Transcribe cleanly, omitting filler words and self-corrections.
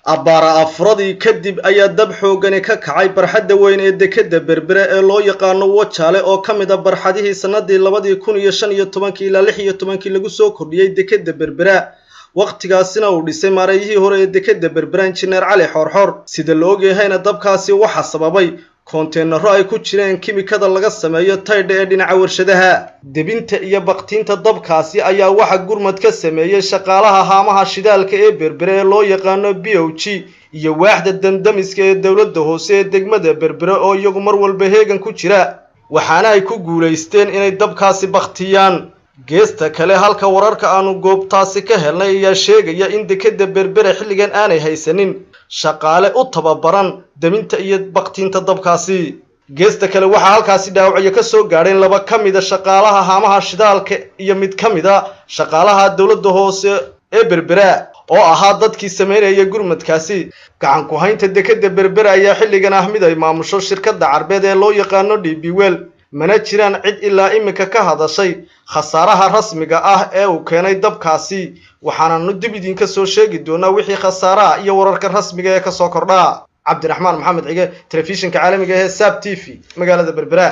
Abbaara 4dii kadib ayaa dab xoogani ka kacay barxadda weyn ee dekeda Berbera ee loo yaqaano Wajaale, oo ka mid a barxadihii sanadii 2015kii ilaa 16kii lagu soo kordhiyey dekeda Berbera, wakhtigaasina uu dhisay maareeyihii hore ee dekeda Berbera, Injineer Cali Xoorxoor. Sida la ogyahayna, dabkaasi waxaa sababay koonteenaro ay ku jireen kimikada laga sameeyo taydha ee dhinaca warshadaha. Debinta iyo baktiinta dabkaasi ayaa waxa gurmad ka sameeyey shaqaalaha haamaha shidaalka ee Berbere ee loo yaqaano BOG iyo waaxda damdamiska ee dowladda hoose ee degmada Berbere, oo iyagu mar walba heegan ku jira, waxaana ay ku guulaysteen inay dabkaasi baktiyaan. Geesta kale, halka wararka aanu goobtaasi ka helnay ayaa sheegaya in dekeda Berbere xilligan aanay haysanin shaqaale u tababaran deminta iyo baktiinta dabkaasi. Geesta kale, waxaa halkaasi dhaawacyo ka soo gaadheen laba ka mida shaqaalaha haamaha shidaalka iyo mid ka mid a shaqaalaha dowladda hoose ee Berbera, oo ahaa dadkii sameynaya gurmadkaasi. Gacan ku-haynta dekeda Berbera ayaa xilligan ah mid ay maamusho shirkadda carbeed ee loo yaqaano DP World, mana jiraan cid ilaa iminka ka hadashay khasaaraha rasmiga ah ee uu keenay dabkaasi. Waxaananu dib idinka soo sheegi doonaa wixii khasaaraha iyo wararka rasmiga ee kasoo kordhaa. Cabdiraxmaan Maxamed Cige, telefishinka caalamiga ee Saab TV, magaalada Berbera.